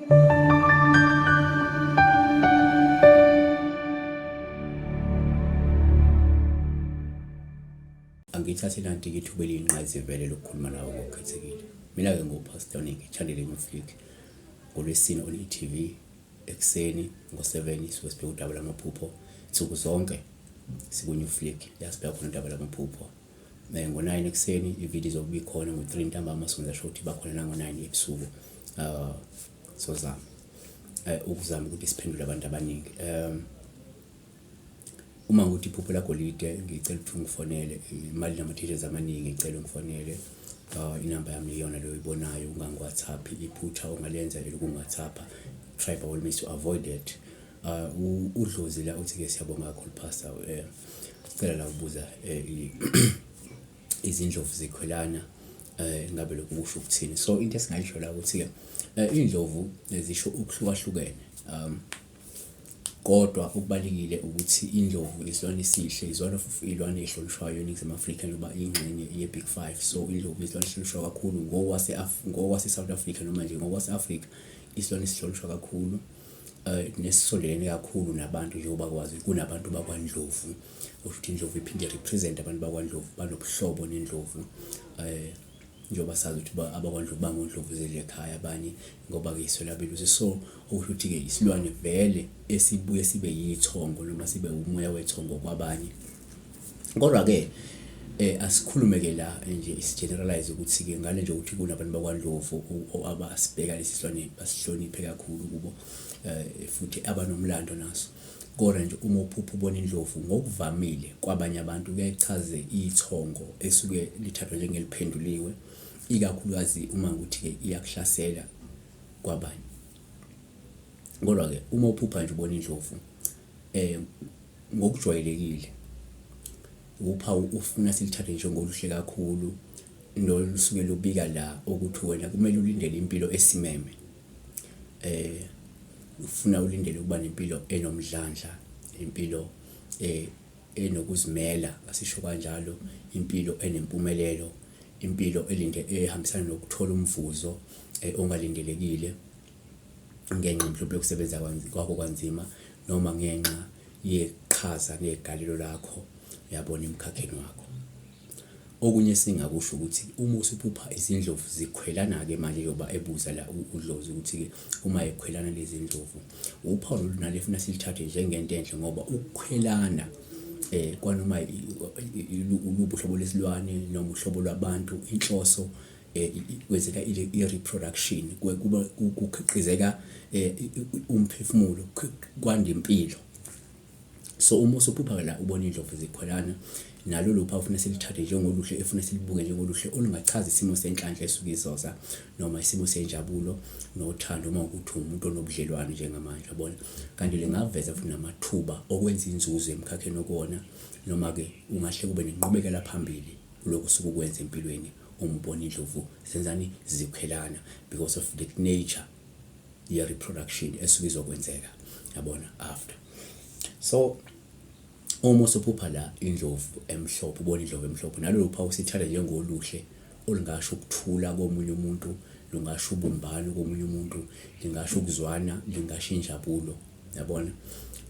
Angithathe nanti-ke ithuba eliyingqayizivele lokukhuluma nawe ngokukhethekile. Mina-ke nguPastor Nick, channel New NgoLwesine on e-TV ekuseni ngo-7 suke sibheka udaba lwamaphupho nsuku zonke siku-New Flick la sibheka khona udaba lwamaphupho. Ngo-9 ekuseni ividiyo izobe ikhona, ngo-3 ntambama sonza sure ukuthi bakhona nango-9 ebusuku. Sozama ukuzama ukuthi siphendule abantu abaningi. Uma ukuthi iphupho lakho lide ngicela ukuthi ungifonele imali nama-details amaningi ngicela ungifonele. Inamba yami iyona le oyibonayo ungangi-WhatsApp, iphutha ongalenza elokungi-WhatsApp-a try by all means to avoid that. UDlozi la uthi-ke siyabonga kakhulu Pastor sicela la ukubuza izindlovu zikhwelana ngabe lokhu kusho ukuthini? So into esingayisho la ukuthi-ke iy'ndlovu zisho ukuhlukahlukene. Kodwa okubalulekile ukuthi indlovu isilwane esihle, is one of iy'lwane ey'hlonishwayo eNingizimu Afrika njengoba iyingxenye ye-Big Five. So indlovu isilwane esihlonishwa kakhulu ngokwase-South Africa noma nje ngokwase-Afrika isilwane esihlonishwa kakhulu nesisondelene kakhulu nabantu njengoba kwazi kunabantu bakwaNdlovu. Okusho ukuthi indlovu iphinde i-represent-e abantu bakwaNdlovu, banobuhlobo nendlovu. Njengoba sazi ukuthi abakwaNdlovu bangoNdlovu zidlekhaya abanye ngoba-ke iswelabelusi. So okusho ukuthi-ke isilwane vele esibuye sibe yithongo noma sibe umoya wethongo kwabanye. Kodwa-ke asikhulume-ke la nje isi-generalise ukuthi-ke ngale nje ukuthi kunabantu bakwaNdlovu abasibheka lesi silwane basihloniphe kakhulu kubo futhi abanomlando naso. Kodwa nje uma uphupha ubona indlovu ngokuvamile kwabanye abantu kuyaye kuchaze ithongo esuke lithathwa njengeliphenduliwe, ikakhulukazi uma ukuthi-ke iyakuhlasela kwabanye. Kodwa-ke uma uphupha nje ubona indlovu ngokujwayelekile uphawu ufuna silithathe njengoluhle kakhulu nolusuke lubika la ukuthi wena kumele ulindele impilo esimeme. Ufuna ulindele ukuba nempilo enomdlandla, impilo enokuzimela, asisho kanjalo, impilo enempumelelo, impilo elinde ehambisana nokuthola umvuzo ongalindelekile ngenxa mhlawumbe yokusebenza kwakho kanzima noma ngenxa yeqhaza negalelo lakho, uyabona, emkhakheni wakho. Okunye esingakusho ukuthi uma usuphupha izindlovu zikhwelana-ke manje njengoba ebuza la uDlozi ukuthi-ke uma ekhwelana lezi ndlovu uphawu lolu nalo efuna silithathe njengento enhle ngoba ukukhwelana kwanoma iluphi uhlobo lwesilwane noma uhlobo lwabantu inhloso kwenzeka i-reproduction kuba kukhiqizeka umphefumulo kwanda impilo. So uma usuphupha la ubona iy'ndlovu zikhwelana nalolu phawu funa silithathe njengoluhle efuna silibuke njengoluhle olungachaza isimo senhlanhla esuke izoza noma isimo senjabulo nothando uma ukuthi umuntu onobudlelwane njengamanje yabona. Kanti lingaveza futhi namathuba okwenza inzuzo emkhakheni okuwona noma-ke ungahle kube nenqubekela phambili kulokhu osuke ukwenza empilweni uma ubona iy'ndlovu zenzani zikhwelana because of the nature ye-reproduction esuke izokwenzeka yabona after. So uma usuphupha la indlovu emhlophe ubona indlovu emhlophe nalolu phawu sithatha njengoluhle olungasho ukuthula komunye umuntu lungasho ubumbano komunye umuntu lingasho ukuzwana lingasho injabulo yabona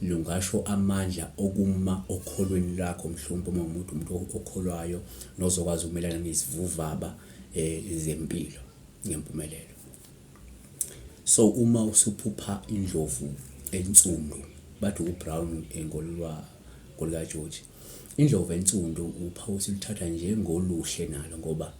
lungasho amandla okuma okholweni lakho mhlawumbe uma umuntu umuntu okholwayo nozokwazi ukumelana nezivuvaba zempilo ngempumelelo. So uma usuphupha indlovu ensundu, bathi u-brown ngolukaJoji. Indlovu ensundu uphawu siluthatha njengoluhle nalo ngoba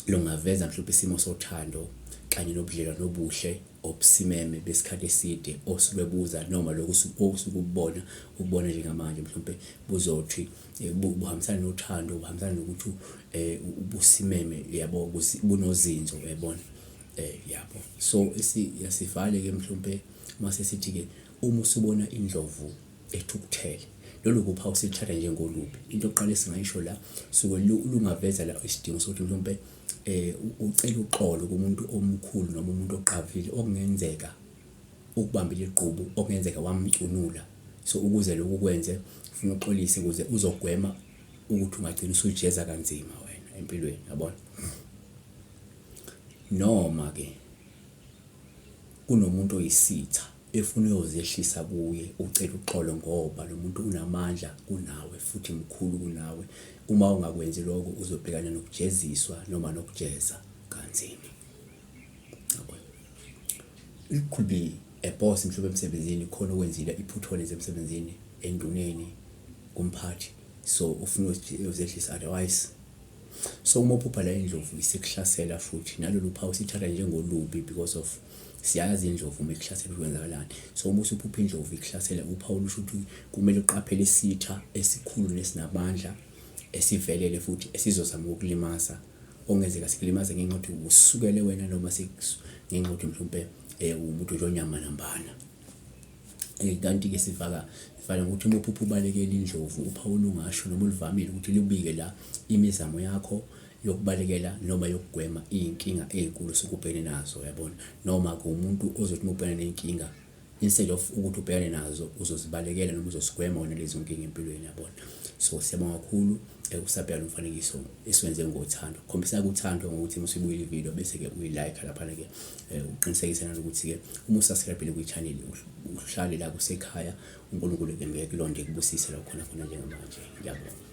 lungaveza mhlawumbe isimo sothando kanye nobudlelwano obuhle obusimeme besikhathi eside osuke buza noma lokhu osuke ukubona ukubona njengamanje mhlawumbe buzothi buhambisana nothando buhambisana nokuthi ubusimeme yabo bunozinzo uyabona yabo. So sivale-ke mhlawumpe mase sithi-ke uma usubona indlovu ethukuthele lolu kuphawu siluthatha njengolubi. Into yokuqala esingayisho la suke lungaveza la isidingo sokuthi mhlawumpe ucele uxolo kumuntu omkhulu noma umuntu oqavile okungenzeka ukubambile igqubu okungenzeka wamcunula. So ukuze lokhu ukwenze ufuna uxolise ukuze uzogwema ukuthi ungagcina usujeza kanzima wena empilweni yabona. Noma-ke Kunomuntu oyisitha efuna uyozehlisa kuye ucela uxolo ngoba lo muntu unamandla kunawe futhi mkhulu kunawe. Uma ungakwenzi lokho uzobhekana nokujeziswa noma nokujeza kanzima. Yabona? It could be a boss mhlawumbe emsebenzini khona okwenzile iphutha olenze emsebenzini enduneni kumphathi, so ufuna uzehlisa otherwise. So uma uphupha la indlovu isikuhlasela futhi nalolu phawu sithatha njengolubi because of siyazi indlovu uma ikuhlasela kwenzakalani. So uma usuphupha indlovu ikuhlasela, uphawu lusho ukuthi kumele uqaphele isitha esikhulu nesinamandla esivelele futhi esizozama ukukulimaza, okungenzeka sikulimaze ngenxa yokuthi usukele wena noma ngenxa yokuthi mhlawumpe uwumuntu nje onyamanambana. Kanti-ke sifaka sifana ngokuthi uma uphupha ubalekela indlovu, uphawu olungasho noma oluvamile ukuthi lubike la imizamo yakho yokubalekela noma yokugwema iy'nkinga ey'nkulu osuke ubhekene nazo, uyabona. Noma kuwumuntu ozothi uma ubhekana ney'nkinga, instead of ukuthi ubhekane nazo uzozibalekela noma uzosigwema wena lezo nkinga empilweni, yabona. So siyabonga kakhulu usabheka lo mfanekiso esiwenze ngothando. Khombisa uthando ngokuthi uma usuyibukile ividiyo bese-ke uyi-like laphana-ke, uqinisekise nanokuthi-ke uma usubscribe-ile kwi-channel uhlale la kusekhaya, uNkulunkulu-ke ngeke kulonde kubusise la khona khona njengamanje. Ngiyabonga.